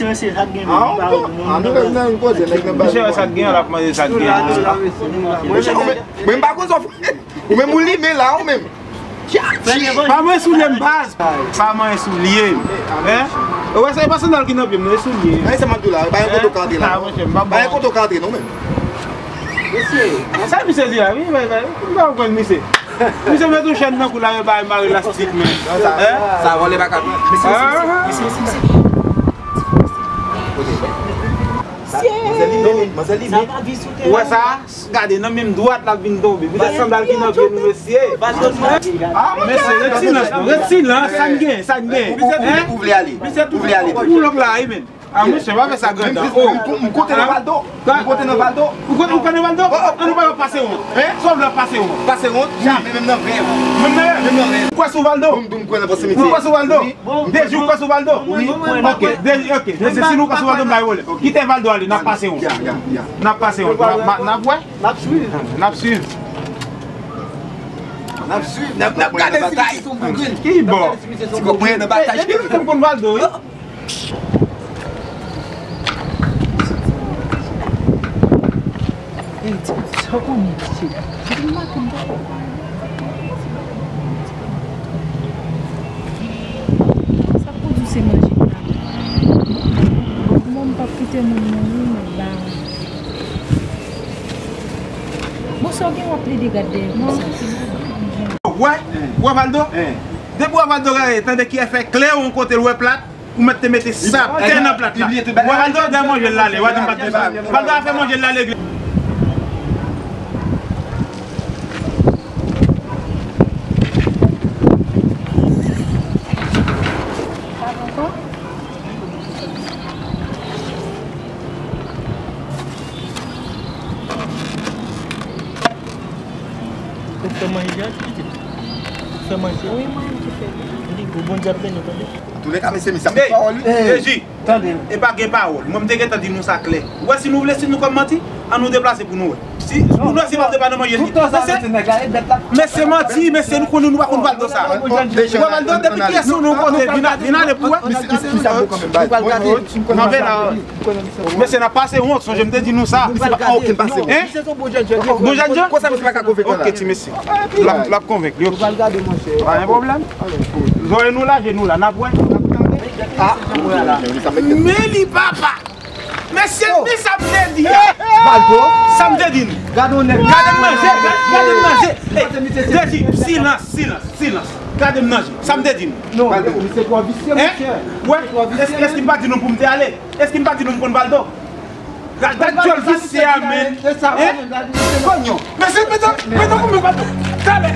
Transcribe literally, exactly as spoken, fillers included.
Mesye, sa k gen menm? Ah, ok. Ah, nou menm nan yon koze, nèg nan ba nou. Misye wè sa k gen, l ap manje sa k gen. Mwen, mwen, mwen pa konn sa w fè. Ou menm ou limen la, ou menm. Pa mwen soulye m baz. Pa mwen soulye m. Hein? Ou wè sa, e pa sandal ki nan pye m, non, e soulye. Ay, sa m ap di w la, pa yon kote w ka antre la. Ah, monchè, m pa bon. Pa yon kote w ka antre, non, menm. Mesye, sa misye di la, wi, wi, wi, m pa konprann misye. Misye met yon chèn nan kou l, la, yo bay mare lastik, men. Hein? Sa vòlè pa ka. Mesye, mesye, mesye, mesye, mesye. Manzè limen, manzè limen. Ou wè sa? Gade, nan menm dwat l ap vin tonbe. Poutèt sandal ki nan pye nou, mesye. Mesye, ret silans, non. Ret silans, sa n gen, sa n gen. Ou, ou, ou vle ale? Ou vle ale? Ou lòk la, wi, men. Ah, mesye, pa fè sa, granda. Oh. M, m, m konte nan Valdo. M konte nan Valdo. Ou konte, ou konte nan Valdo? Oh, oh. An nou pa pase wont. Hein? Sa w vle pase wont? Pase wont? Wi. Jamè, menm nan rèv. Menm nan rèv? Menm nan rèv. Ou kwè sou Valdo? Bon, m di w m kwè nan pòs simitye. Ou kwè sou Valdo? Wi. Deji, ou kwè sou Valdo? Wi. Ok, Deji, ok. Mesye, si nou kwè sou Valdo, m bay wòl. Ok. Kite Valdo ale, n ap pase wont. Ya, ya, ya. N ap pase wont. N ap, n ap wè? N ap swiv. N ap swiv. N ap swiv, n ap, n ap gade si misye se yon bougri. Ki bò? N ap gade si misye se yon bougri. Ti kòk mwen nan batay. Depi nou te konn Valdo, wi. Ey, ti, sa w konnen, ti, ti, ti, maten m pa konn. Sa pou di se manje m la. Bon, m p ap kite moun nan, wi, m ap ba w. Bon, sa w gen w ap plede gad dèyè konsa? Wè, wè Valdo? Depi wè Valdo gade, tande ki fè klè yon kote l wè plat, ou mèt te mete sab, tè nan plat la. Wè Valdo, dèyè manje l ale, w a di m pa t di sa. Valdo a fè manje l ale. Ou fè manje a, pitit? Ou fè manje a? Wi, mwen menm ki fè li. Li gou, Bondye ap beni w, tande. Antouleka, mesye, mesye, ap pawòl, wi. Hey, Deji, tande. E pa gen pawòl. Mwen, m te gentan di nou sa klè. Ou wè, si nou vle, si nou kòm manti, an nou deplase pou nou wè. Si, pou nou, si Valdo pa nan manje li. Mesye, mesye manti, mesye nou konnen nou pa konn Valdo sa. Wè Valdo, depi kiyès ou nou kote, vin a-, vin ale pou wè. Misye, misye ap bon kanmenm, baz. Bon, bon, bon. Mesye, n ap pase wont, sonje m te di nou sa. Misye pa, ok, n pase wont. Hein? Bon jènje. Konsa misye pa ka konvenk la. Ok, ti mesye. L ap, l ap konvenk li, ok. Pa gen pwoblèm. Zòrèy nou la, je nou la, n ap wè. Men li papa. Mesye, men sa m te di a. Valdo. Sa m te di nou. Gade yon nèg. Gade m nan je, gade, gade m nan je. Ey, Deji, silans, silans, silans. Gade m nan je. Sa m te di nou. Non, misye twò visye, monchè. Wè, èske, èske m pa di nou pou m te ale? Èske m pa di nou m konn Valdo? Gad, gad dyòl visye a, men. Hein? Konyo. Mesye, mete, mete pou mwen, Valdo. Talè.